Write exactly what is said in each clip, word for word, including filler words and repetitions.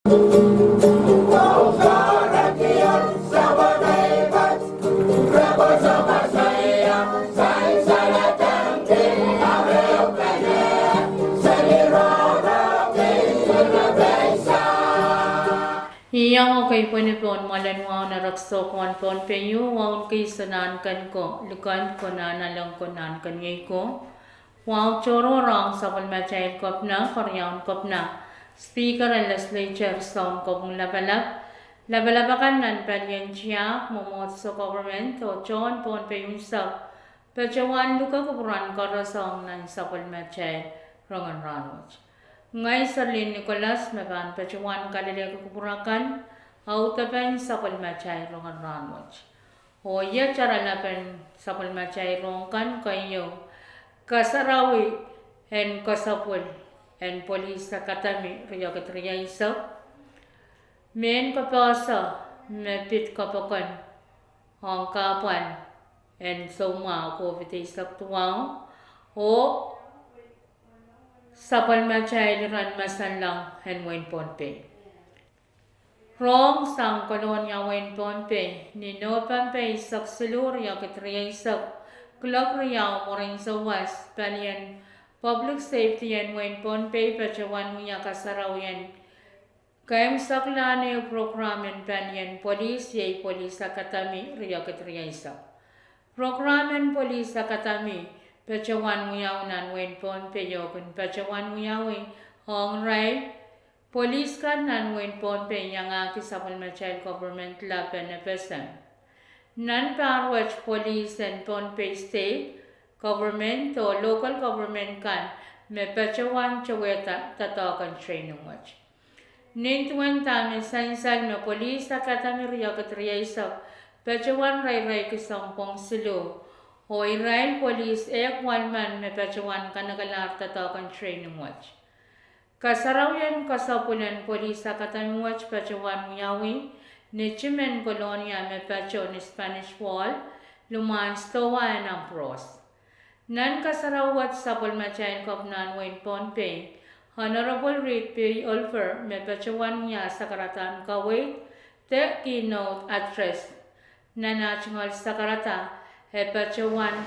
Iang ekei pwehn pohn mwoalen wahu en Rek Sokehn Pohnpei ieu, wahu en keisuh nan ken ko, likend ko, nan aleng ko, nan keniei ko. Wahu tohrohr ong sapwellimatail Kepina, Keriaun Kepina, Speaker en Legislature, Sounkopwung Lapalap, lapalap akan nan palien tiahk, mwomwohdiso, government, oh tohn Pohnpei unsek, patohwan luke kupwuren koaros ong nan sapwellimatail rongen rahnwet. Ngehi Serlin Nicholas me pahn patohwan kalelehki kupwur akan, audepen sapwellimatail rongen rahnwet. Oh iet oaralapen sapwellimatail rohng kan keieu: kasarawi en kesepwil en Police Academy riekid rieisek, mehn kapehse me pid kepeken ong kahpwal en soumwahu COVID eisek duwau, oh sapwellimatail iren masanleng en wehin Pohnpei. Rohng sang Kolonia, wehin Pohnpei, ni Nopempe eisek siluh, riekid rieisek, kuloak riau mwurin souwas, palien Public Safety en wehin Pohnpei patohwan wia kasarawi en keimwseklahn ehu prokram en palien polis, iei Police Academy riekid rieisek. Prokram en Police Academy patohwan wiawi nan wehin Pohnpei oh kin patohwan wiawi ong irail polis kan nan wehin Pohnpei, iangahki sapwellimatail government lap en FSM. Nan pahr wet, polis en Pohnpei State Government oh local government kan me patohwan towehda doadoahk en training wet. Nin duwen dahme sansal me Police Academy riekid rieisek patohwan reireiki sounpwong siluh, oh irail polis ehk welimen me patohwan kanekelahr doadoahk en training wet. Kasarawien kesepwil en Police Academy wet patohwan wiawi ni tim en Kolonia me patoh ni Spanish Wall, limwahn Stowa en Ambrose. Nan kasarawi wet, sapwellimatail Kepina en wehin Pohnpei, Honorable Reed P. Oliver, me patohwan wia sakaradahn kaweid de keynote address. Nan ah tungoal sakarada, e patohwan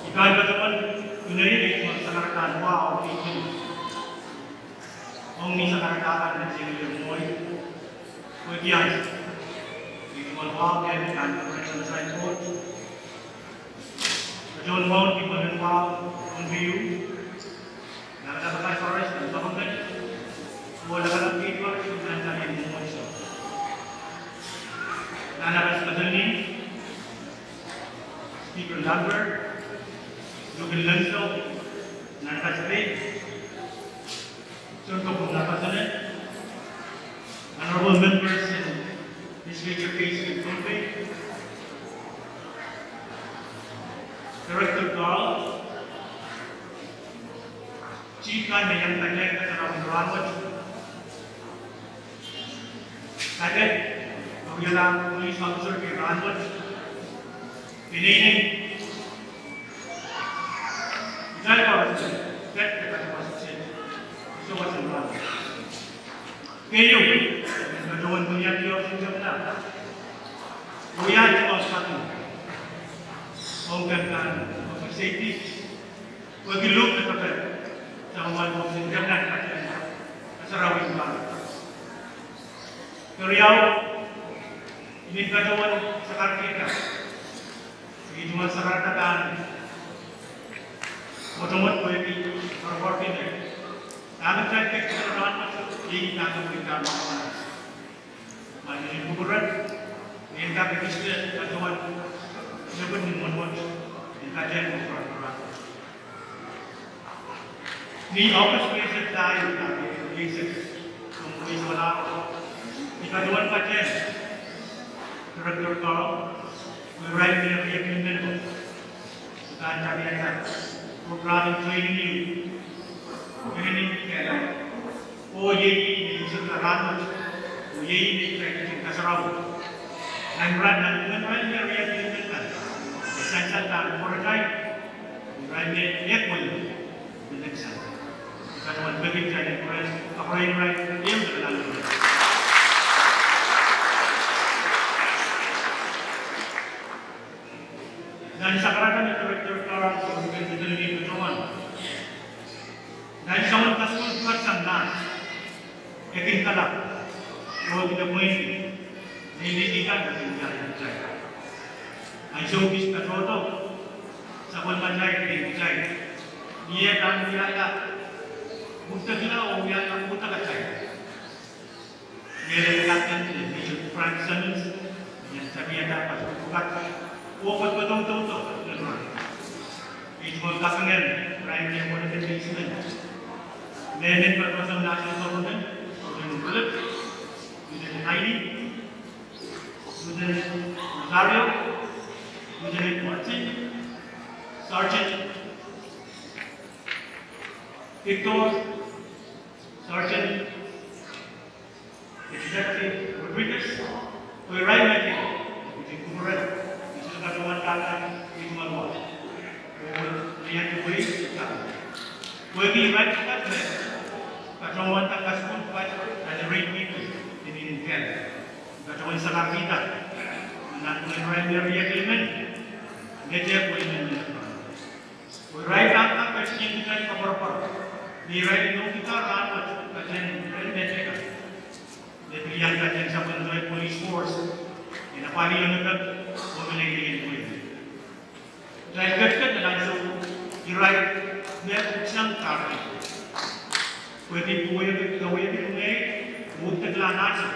I pahn patohwan inenen ehu tungoal sakaradahn wahu ong ni sakarada kan me tengil mwohi, pwehki ansou. Ehu tungoal wahu kan pahn patohwan sansal Koht. Patohwan wahu ki pahn wahu ong view. Nan ah kapakap forest en government, oh lapalap kei duwehte nan ah kei mwomwohdiso. Nan ah kei Speaker Lambert, Luke Lentso, nan ah kei Speaker, John Kopung Lapasonen, honorable members in Legislature Case in Pohnpei, Director Carl, Chief kan me iang pahtahki kasarawi en rahnwet. Pahtahki, me wiahla police officer kei rahnwet. Inenen, itail koaros, pek de koaros, soh koaros en rahnwet. Keieu, me patohwan wia kiohkin jemna. Wia kiohkin. Ong kan kan, ong safety. Pwehki luk de pepel, sang mwohn ong sin kan kan, kasarawi kan. Keriau, I men patohwan sakarkihda. Ehu tungoal sakarada kan, motomot pwehki, koaros pwehki. Dahme kitail kak rahnwet, iei dahme kitail rahnwet. Manaman en kupwuren, en kak register patohwan, lepin ni mwohn wet, en kak en kupwuren. Ni August eisek pahieu, eisek, sounpwong eisek walahr, I patohwan patehng Director Carl, oh irail me riekid men ko, kan tapiada, program training ieu. Mehn Kehl, oh iei me I sehse rahnwet, oh iei me I ketin kasarawi. Nan irail, nan irail me riekid men kan, e sansal pahn pwuratail, irail me ekwen, me next time. Patohwan peki kitail en pwurehng, kapwurehng irail, ehu de kalahngan. Nan sakarada me Director Carl, oh ken patohwan, nan soangen kasukuhl pwukat sang nan, e kin kalap, oh e kin appoint, nei lihdi kan, e kin iang kitail. Ansou kis katohdo, sapwellimatail, iang kitail. Ni eh pahn wiahla, udekla oh wiahla udek atail. Mehlel captain, Major Frank Simmons, me tapihada patohwan pwukat, oh patohwan doudoudo, General. Ih tungoal kapingen, Brian J. Bonnet, Policeman. Mehmen patohwan sang National Government, Lieutenant Philip, Lieutenant Heidi, Lieutenant Rosario, Lieutenant Martin, Sergeant Victor, Sergeant Detective Rodriguez, oh irail me kin, Deputy Cooper, Mister Katowan Kaka, Imalwa, oh Lieutenant Wade, Kaka. Pwehki irail pwukat me patohwan kasukuhl pwukat, and the right people, me Mehn Kehl. Patohwan sakarkihda, nan pwungen irail me riekid men, me tehk wei men men. Oh irail pahn kak ketikihong kitail koapworopwor, me irail inoukihda rahnwet, patehng irail me tehk. Me pil iang patehng sapwellimatail police force, en apwalih onopek, oh me lelehng pwehki kitail ketiket nan ansou irail me pwukat sang kak. Pwehki pwukat, kawehwehki ngehi, pwukat kalahngan.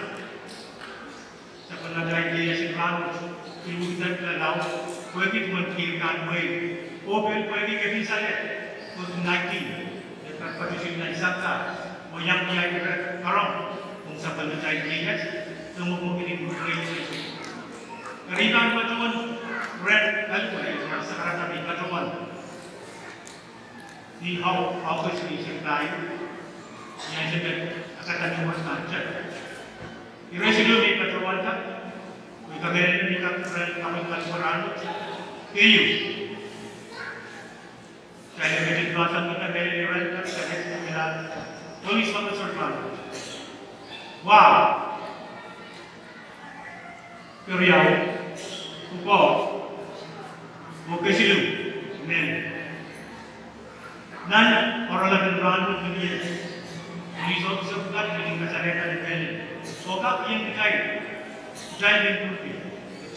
Sapwellimatail K S rahnwet, pil wihda kalahngan, pwehki duwen kiht kan wehi, oh pil pwehki kepin saleh, COVID nineteen, e patohwan nan sapta, oh iang iang ire karong, ong sapwellimatail K S, e mwomwohdi ni pwukat. Eri I pahn patohwan, ren, alwai, sakarada me I patohwan. Ni hau, hau kis ni sirkai, ni ansou me akademi wet nan church. Ire siluh me I patohwan kak, me I kamehlele me I kak ren kaping kasukuhl rahnwet, keieu. Kitail ketin pahn sang me I kamehlele ren kak, kitail ketin kak police officer rahnwet. Wow! Keriau, pwukoa, oh kesiluh, men. Nan oaralap en rahnwet mie, police officer pwukat me kin kasalehda ni mehlel, oh kak iang kitail, kitail me pwurki,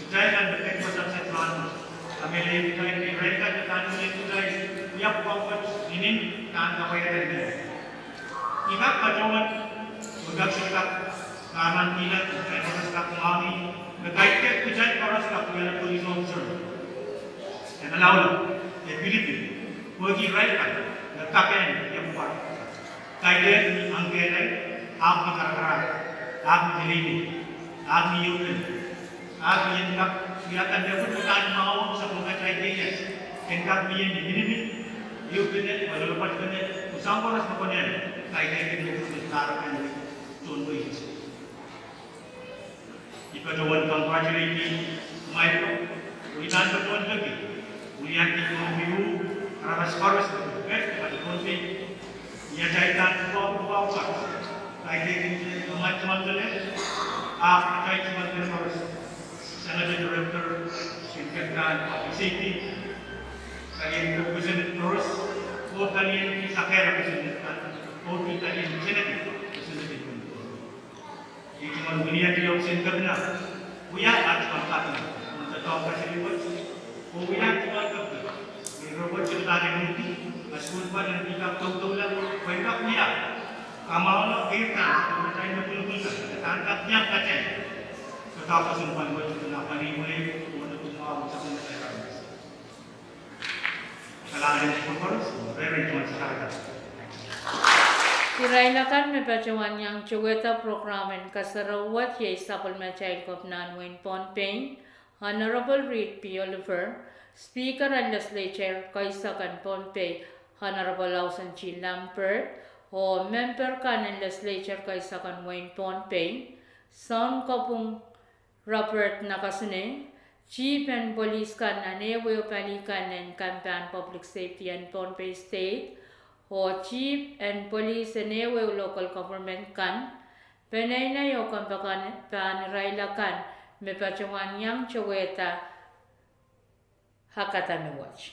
kitail kan me kin wasa sang rahnwet, kamehlele kitail, irail kan me pahn iang kitail, ia pwukat, inin kan kapwaiada ni mehlel. I kak patohwan, oh I kak sohte kak, kaman kihla, kitail koaros kak mwahngih, me kaidehk kitail koaros kak wiahla police officer. E malaulau, e pilipil, pwehki irail kan, me kapehn, ia pwukat. Kaidehk ni ahmw kehlail, ahmw karakara, ahmw kelehpw, ahmw iulen. Ahpw I en kak, I kak kak pil pahn mwahu sapwellimatail K S, en kak mie ni minimini, iulen, walopatkene, usang koaros me konehng, kaidehkin me pil kak pahn tohn wehi. I patohwan congratulate-i, Michael, oh I pahn patohwan peki, oh I en pil pwurehng aramas koaros, peki, patohwan peki. Ia kitail kan pwukoa pwukoa pwukat. Kaidehkin kitail, kitail mwahu, ahpw kitail kitail koaros. Senator Director, Senior Keptan, Public Safety, palien President Torres, oh palien Sakera President, oh palien Senate President. Ih tungoal wiliandi ohpis en Kepina, wia aht tungoal kaping, oh doadoahk paseli wet, oh wia tungoal kaping, me ire wet sohte pahn inoukihdi, ma sukuhl pahn en pil kak doudoula, pwe en kak wia, kamwahula, keirda, sapwellimatail me pwulopwul kan, pahn kak iang patehng, doadoahk koasoandi pahn wet, pahn apwalih wehi, oh doadoahk koasoandi pahn wet. Irail akan me patohwan iang towehda program en kasarawi wet iei sapwellimatail Kepina en wehin Pohnpei, Honorable Reed P. Oliver, Speaker en Legislature keisek en Pohnpei, Lambert, oh memper kan en legislature kaisakon wehin Pohnpei, Sounkopwung Robert Nakasone, chief en police kan nan ehuehu pali kan en kampahn public safety en Pohnpei State, oh chief en police en ehuehu local government kan, peneinei oh kompoakepahnirail akan me patohwan iang towehda akademi wet.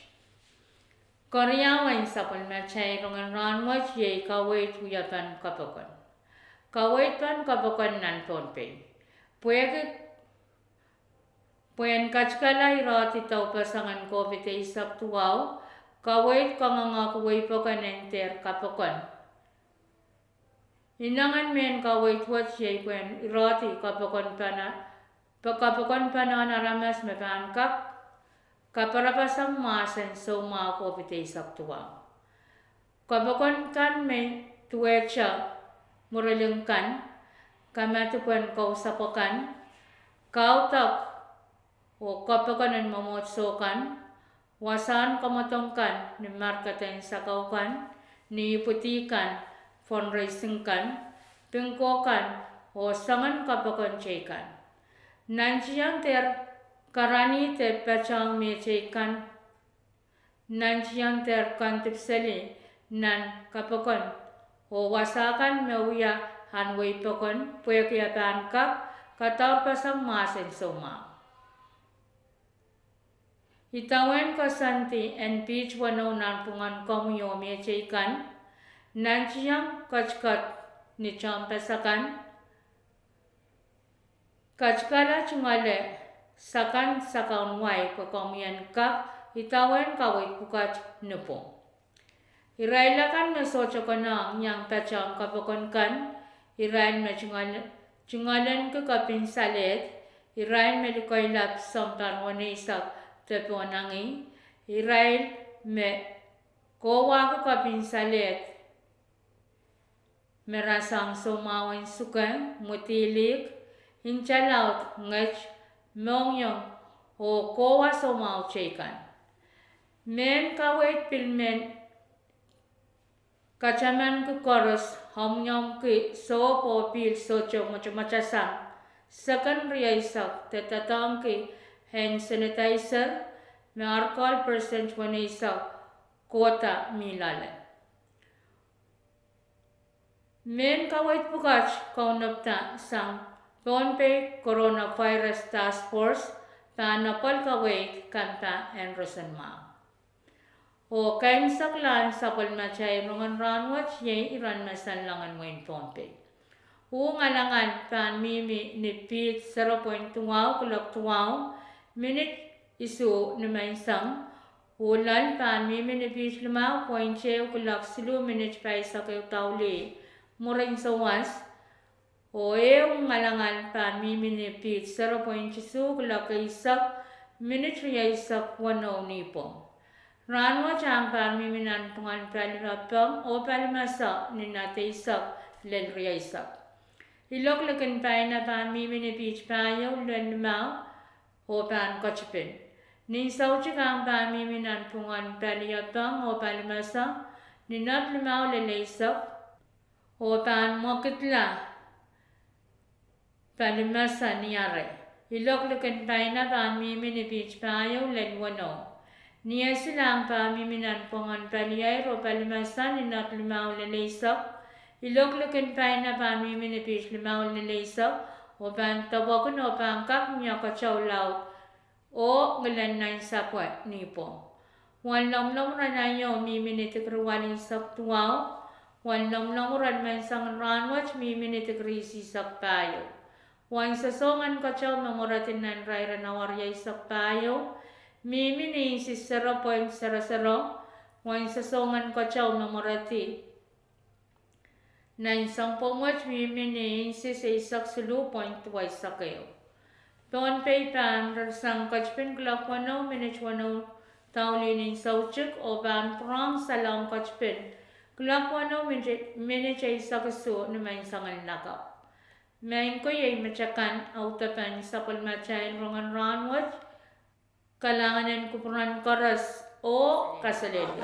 Keriau en sapwellimatail rongen rahnwet iei kaweid wiepen kapokon. Kaweid pahn kapokon nan Pohnpei. Pwehki, pwehn katikala irehdi doupeseng en COVID eisek duwau, kaweid kangoangehki weipokon en dehr kapokon. Inengen mehn kaweid wet iei pwehn irehdi kapokon pahn, kapokon pahn aramas me pahn kak kaparapasang mahsen soumwahu COVID eisek duwau. Kapokon kan me duwehte mwurilin kan, kamadipwen kausapw akan, kaudok oh kapokon en mwomwohdiso kan, wasahn kamwadong kan ni marked en sakau kan, ni ipwidi kan, fundraising kan, bingo kan, oh soangen kapokon teikan. Nantihong dehr karanih de patohng mehteikan, nantihong dehr kandipseli nan kapokon oh wasa kan me wia ahn weipokon pwehki e pahn kak kadaurpeseng mahsen soumwahu. Idawehn koasoandi en piht weneu nanpwungen komwi oh mehteikan, nantihong ketiket ni tehnpas akan, katikala tungoale sakan sakaun wai pwe komwi en kak idawehn kaweid pwukat ni pwung. Irail akan me sohte konehng iang patohng kapokon kan, irail me tungoal-, tungoalenki kepin salehd, irail me likoilap sounpar weneisek de pohnangih, irail me kohwahki kepin salehd me rasehng soumwahu en suke, mwidilihk, nta laud, ngeht, mohngiong, oh kohwa soumwahu teikan. Mehn kaweid pil men katamanki koaros omwiomwki sohp oh pihl sohte mwotomwotasang seken rieisek de doadoahngki hand sanitizer me arkohl percent weneisek kohda mi loale. Mehn kaweid pwukat kaunopda sang Pohnpei Coronavirus Task Force pahn apwal kaweid kampahn en roson mwahu. Oh keimwseklahn sapwellimatail rongen rahnwet iei iren me sanlengen wehin Pohnpei. Uh ngalangal pahn mihmi ni piht zero point duwau kuloak duwau, minit isuh nimenseng. Uh loal pahn mihmi ni piht limau point ehu kuloak siluh minit pahisek ehu doulih mwurin sawas. Oh ehu ngalangal pahn mihmi ni piht zero point isuh kuloak eisek minit rieisek weneu nipwong. Rahnwet ahng pahn mihmi nanpwungen paliepeng oh palimese ni knot eisek lel rieisek. Ilok likin paina pahn mihmi ni piht pahieu lel limau oh pahn ketipin. Nin soutik ahng pahn mihmi nanpwungen paliepeng oh palimese ni knot limau lel eisek oh pahn mwekidla palimese ni are. Ilok likin paina pahn mihmi ni piht pahieu lel weneu. Ni esil ahng pahn mihmi nanpwungen paliair oh palimese ni knot limau lel eisek. Ilok likin paina pahn mihmi ni piht limau lel eisek oh pahn depwekin oh pahn kak mie keteu laud oh ngilen nansapwe nipwong. Wen lomwlomw ren aio mihmi ni dikri waleisek duwau. Wen lomwlomw ren menseng rahnwet mihmi ni dikri isihsek pahieu. Wen sosohng en keteu me mweredi nan irair en awa rieisek pahieu mihmi ni insi zero point zero zero. Wen sosohng en keteu me mweredi nan sounpwong wet mihmi ni insi eisek siluh point duweisek ehu. Pohnpei pahn rerrasang ketipin kuloak weneu minit weneu doulih nin soutik oh pahn pwurehng salong ketipin kuloak weneu minit, minit eisek isuh nimenseng en lakapw. Maing ko, iei metakan audepen sapwellimatail rongen rahnwet. Kalahngan en kupwuren koaros oh kaselehlie.